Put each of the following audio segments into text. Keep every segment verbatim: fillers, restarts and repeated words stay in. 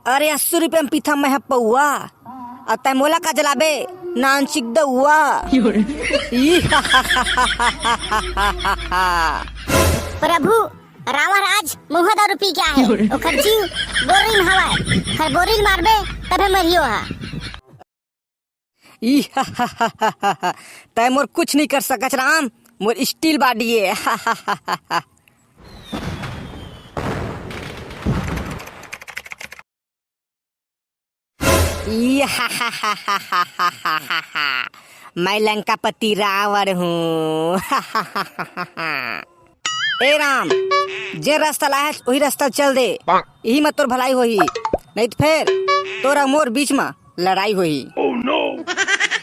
अरे अस्सी रुपया में पीथम मैं ह पौआ, अउ तैं मोला का जलाबे नानचिक दउआ। प्रभु, रावण आज मुहा दारू पी के आहे, ओकर जीव बोरिल में हवय, खर बोरिल मारबे तभे मरियो हा। तैं मोर कुछ नहीं कर सकच राम, मोर स्टील बॉडी है। मैं लंकापति रावण हूँ। ए राम, जे रास्ता लाहे हस, वही रास्ता चल दे। इही म तोर भलाई होही, नहीं तो फिर तोरा मोर बीच म लड़ाई होही।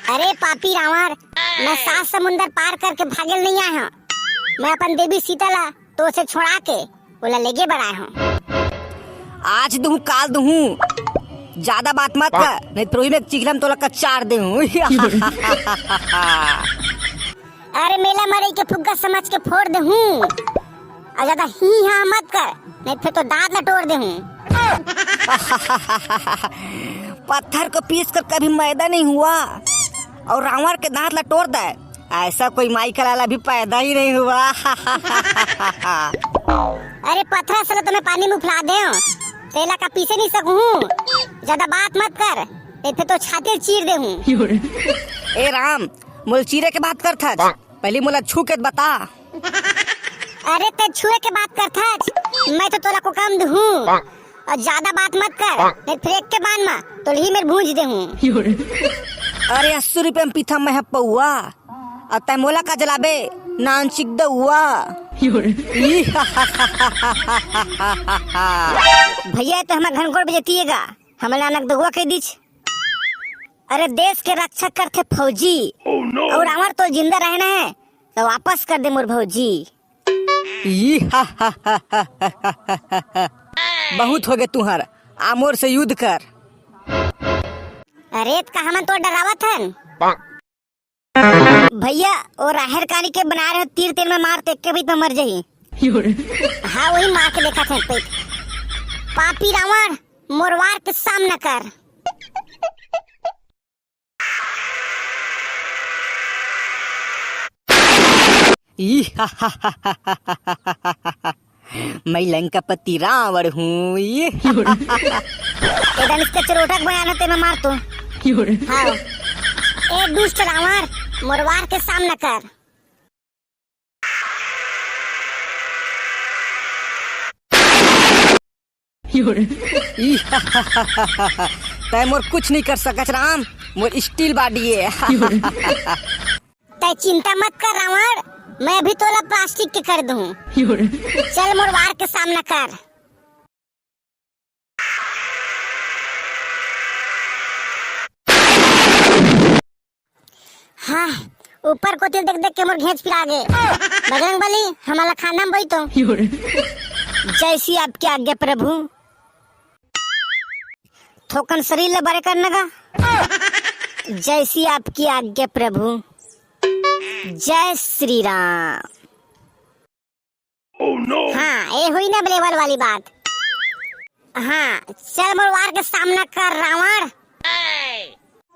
अरे पापी रावण, मैं सात समुंदर पार करके भागल नहीं आया हूँ। मैं अपन देवी सीता ला तो उसे छोड़ा के ओला लेगे बर आया हूँ। आज दूँ, काल दूँ, ज्यादा बात मत कर, नहीं तो फिर वही में चिखला में तोला कचार दे हूँ। अरे मेला मरई के फुग्गा समझ के फोड़ दे हूँ। अउ ज्यादा ही हाँ मत कर, नहीं फिर तो दांत ला तोड़ दे हूँ। पत्थर को पीस कर कभी मैदा नहीं हुआ, और रावण के दांत ला तोड़ दे, ऐसा कोई माई का लाला भी पैदा ही नहीं हुआ। अरे पत्थर से तो मैं पानी में उफला दे हूँ, तेला का पीसे नहीं सकूँ। ज्यादा बात मत कर, नहीं फिर तो छाती चीर दे हूँ। ए राम, मोल चीरे के बात करथस, पहली मोला छू के बता। अरे तैं छुए के बात करथस, मैं तो तोला को कम दूँ। अउ ज्यादा बात मत कर, नहीं फिर एक के बान मा तोलही मेर भूंज दे हूँ। अरे अस्सी रुपया में पीथम मैं ह पौआ, अउ तैं मोला का जलाबे नानचिक दउआ। भैया तो हमर घनघोर बेजतिएगा, हमला नानक दउआ कह दीच। अरे देश के रक्षा करथे फौजी। अउ रावण तो जिंदा रहना है तो वापस कर दे मोर भौजी। बहुत हो गए तुहर, आ मोर से युद्ध कर। अरे त का हमन तो डरावत हन? भैया, ओ राहेर कानी के बना रहे तीर तेल में मार, तेके भी तो मर जाही। हाँ, वही मार के देखा थे पेट। पापी रावण, मोर वार के सामना कर। मैं लंकापति रावण हूँ। एदन इसका चरोटा के बयान है, तेमे मार तो। हाँ। ए दुष्ट रावण, मोर वार के सामना कर। तै मोर कुछ नहीं कर सकच राम, मोर स्टील बॉडी है। तै चिंता मत कर रावण, मैं अभी तोला प्लास्टिक के कर दूँ। चल मोर वार के सामना कर। हाँ, ऊपर कोती देख देख के मोर घेंच पिरा गे। बजरंग बली, हमला खाना में बई तो। जैसी आपकी आज्ञा प्रभु। थोकन शरीर ला बड़े करना का। जैसी आपकी आज्ञा प्रभु। जय श्री राम। हाँ, ए हुई ना लेवल वाली बात। हाँ, चल मोर वार के सामना कर रावण।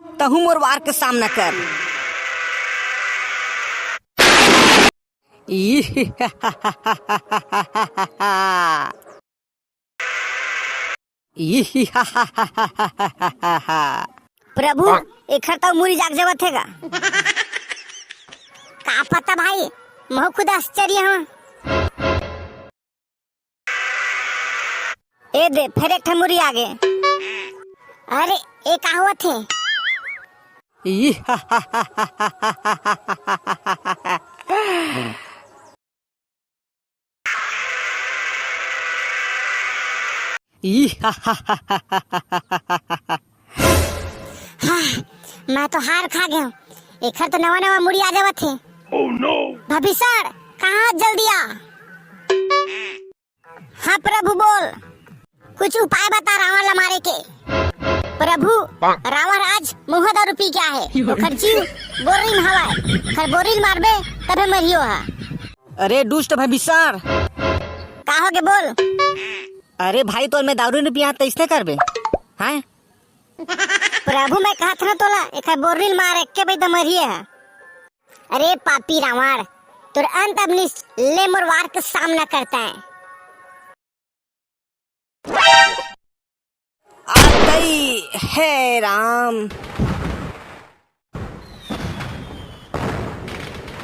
तहु मोर वार के सामना कर। प्रभु, एखर तो मुरी जाग जावत हे गा। का पता भाई, महू खुद आश्चर्य हूँ। ए दे, फेर एक ठन मुरी आगे। अरे, ए का होवत हे? हाँ, मैं तो हार खा गया। एखर तो नवा नवा मुड़ी आ जावत हे। भविष्य, कहाँ जल्दी आ। हाँ प्रभु बोल, कुछ उपाय बता रावण ला मारे के। प्रभु, रावण आज मुहा दारू पी के आहे, ओकर जीव बोरिल में हवय, ओकर बोरिल मारबे तभे मरियो हा। अरे दुष्ट भविष्य, का होगे बोल? अरे भाई, तोल में दारू नहीं पिया, तो इसने करबे? हैं? प्रभु, मैं कहत हूँ तोला, एक बोरनी ल मार, एक के भाई दमरिए है। अरे पापी रावण, तोर अंत अब निश्चित, ले मोर वार के सामना करता है। आतई हे राम।